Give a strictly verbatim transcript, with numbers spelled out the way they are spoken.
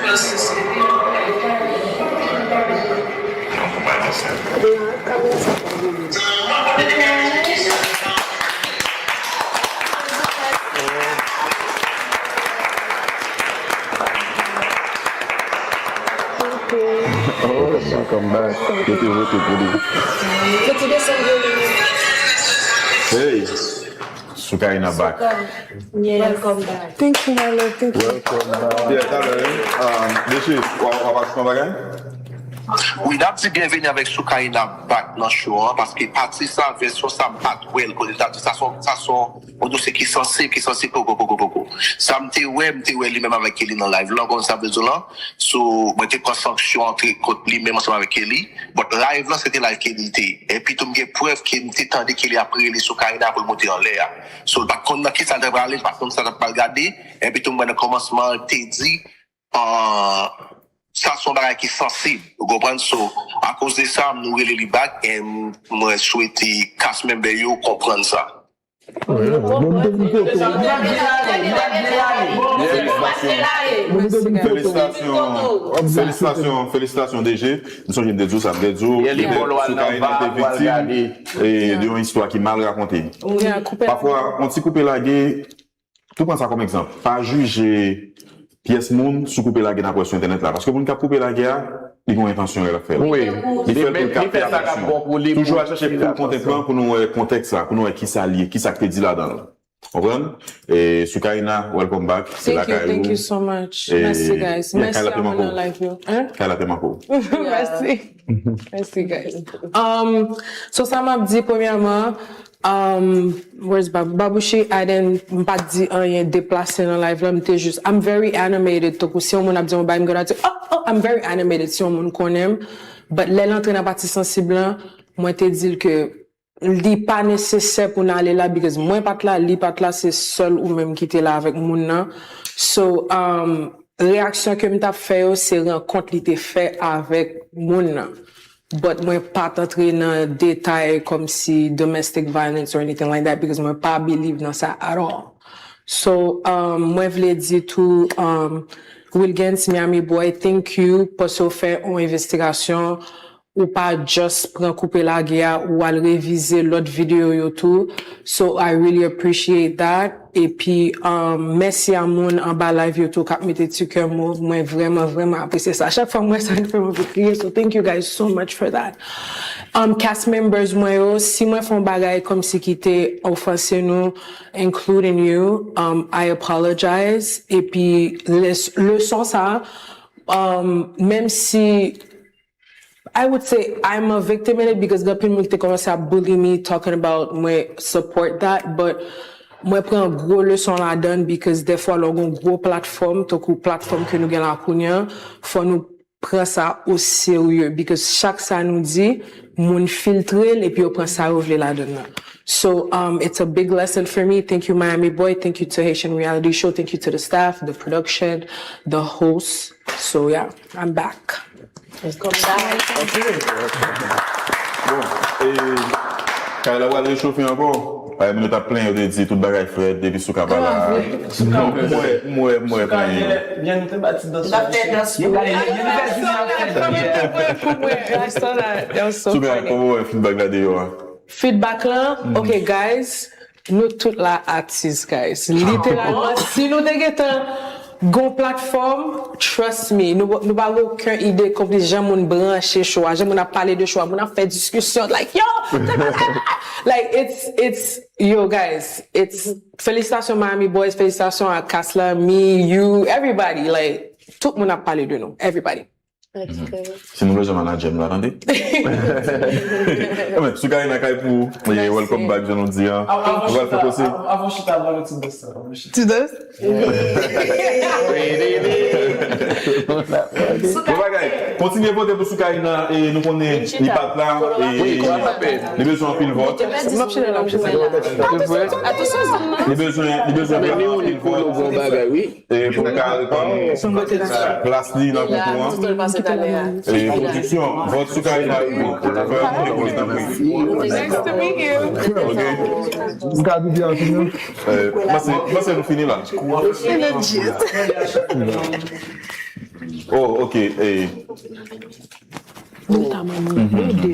Oh, she come back. Yo te vote pou li. Hey, Sukaina back. Welcome back. Thank you, my love. Thank you. Welcome back. Yeah, talè, um, mesye, w ap ajoute yon bagay? Wi, n ap di byenveni avèk Sukaina back nan show an, paske pati sa, vèsyon sa, m pa t wè l, kote l t ap di sa, se yon, sa, se yon dosye ki sansib, ki sansib, poko, poko, poko. Sa m te wè, m te wè li menm avèk Kelly nan live lan, konn sa m vle di w lan. So, mwen te pran sanksyon antre kont li menm ansanm avèk Kelly. But live lan, se te live Kelly te ye. Epi tou, m gen prèv ke m te tande Kelly ap rele Sukaina pou l monte anlè a. So, l pa t konn nan kisa l t ap prale, l pa t konn sa l t ap pral gade. Epi tou, m wè nan kòmansman an, l te di, ah, sa se yon bagay ki sansib, ou konprann? So, akoz de sa, nou rele li back, and mwen swete cast member yo konprann sa. Bon, nou te vin kote w. Nou te vin kote w. Felisitasyon, felisitasyon, felisitasyon D J. M sonje m te di w sa, m te di w, Sukaina te viktim de yon istwa ki mal rakonte. Pafwa, yon ti koupe lage, tou pran sa kòm egzanp. Pa jije pyès moun sou koupe lage n ap wè sou entènèt la. Paske moun k ap koupe lage a, li gen yon entansyon lè l ap fè l. Li fè l pou l kapte atansyon. Toujou al chèche fil kontèt lan pou nou wè kontèks la, pou nou wè kisa l ye, kisa k te di ladan l. Konprann? E Sukaina, welcome back. Se lakay ou. Thank you, thank you so much. Mèsi, guys. Mèsi a moun nan live yo. Kay la te manke w. Mèsi. Mèsi, guys. Um, so, sa m ap di, premyèman, um, where's Bab Babouchi? I didn't, m pa t di anyen deplase nan live la, m te jis, I'm very animated, tankou si yon moun ap di yon bagay, m gonna di, oh, oh, I'm very animated, si yon moun konnen m. But lè l antre nan pati sansib lan, mwen te di l ke li pa nesesè pou n ale la, because mwen pa t la, li pa t la, se sèl ou menm ki te la avèk moun nan. So, um, reyaksyon ke m t ap fè yo, se rankont li te fè avèk moun nan. But mwen pa t antre nan detay kòmsi domestic violence or anything like that, because mwen pa believe nan sa at all. So, um, mwen vle di tou, um, Wilgens, Miami Boy, thank you, paske w fè yon envestigasyon, ou pa just pran koupe lage a, ou al revize lòt videyo yo tou. So, I really appreciate that. Epi, um, mèsi a moun anba live yo tou k ap mete ti kè mo. Mwen vrèman, vrèman apresye sa. Chak fwa m wè sa, li fè m anvi kriye. So, thank you guys so much for that. Um, cast members mwen yo, si mwen fè yon bagay kòmsi ki te ofanse nou, including you, um, I apologize. Epi, les-, leson sa, um, menm si I would say I'm a victim in it because gen anpil moun ki te kòmanse ap bully me, talking about mwen support that, but mwen pran gwo leson ladan l because dèfwa lè w gen yon gwo platfòm, tankou platfòm ke nou gen la kounye a, fò nou pran sa o serye because chak sa nou di, moun filtre l epi yo pran sa yo vle ladan l nan. So, um, it's a big lesson for me. Thank you, Miami Boy. Thank you to Haitian Reality Show. Thank you to the staff, the production, the host. So, yeah, I'm back. Ok. Bon, e, kay la pral rechofe ankò. Ay, moun yo t ap plenyen, yo te di tout bagay frèt depi Souka pa la. Non, m wè, m wè, m wè plenyen. Byen, nou te ba ti dans. N ap fè dans pou mwen. Souka, kòman w wè feedback la deyò a? Feedback lan, ok, guys, nou tout la atis, guys. Literalman, si nou te gentan gon platfòm, trust me, nou, nou pa gen okenn ide konplis jan moun branche show a, jan moun ap pale de show a, moun ap fè diskisyon, like, yo, like, it's, it's, yo, guys, it's, felisitasyon Miami Boys, felisitasyon a cast la, me, you, everybody, like, tout moun ap pale de nou, everybody. Si nou bezwen manadjè m la, tande. Souka nan kay pou ou. Welcome back, jan nou di an. Nou pral fè kòmsi. Avan chita, avan nou ti dans sa. Ti dans? Bon bagay, kontinye vote pou Soukaina, e nou konnen li pa t la, e li bezwen anpil vòt. Li bezwen, li bezwen anpil vòt. E pou l ka reponn plas li nan konkou an. E pwodiksyon, vòt Soukaina wi. Fè yon koute pou li tanpri. Nice to meet you. Ok. M ka di byen anpil non. Panse, panse nou fini la. Energy. Oh, ok. Eh. Meta manman. Bon, de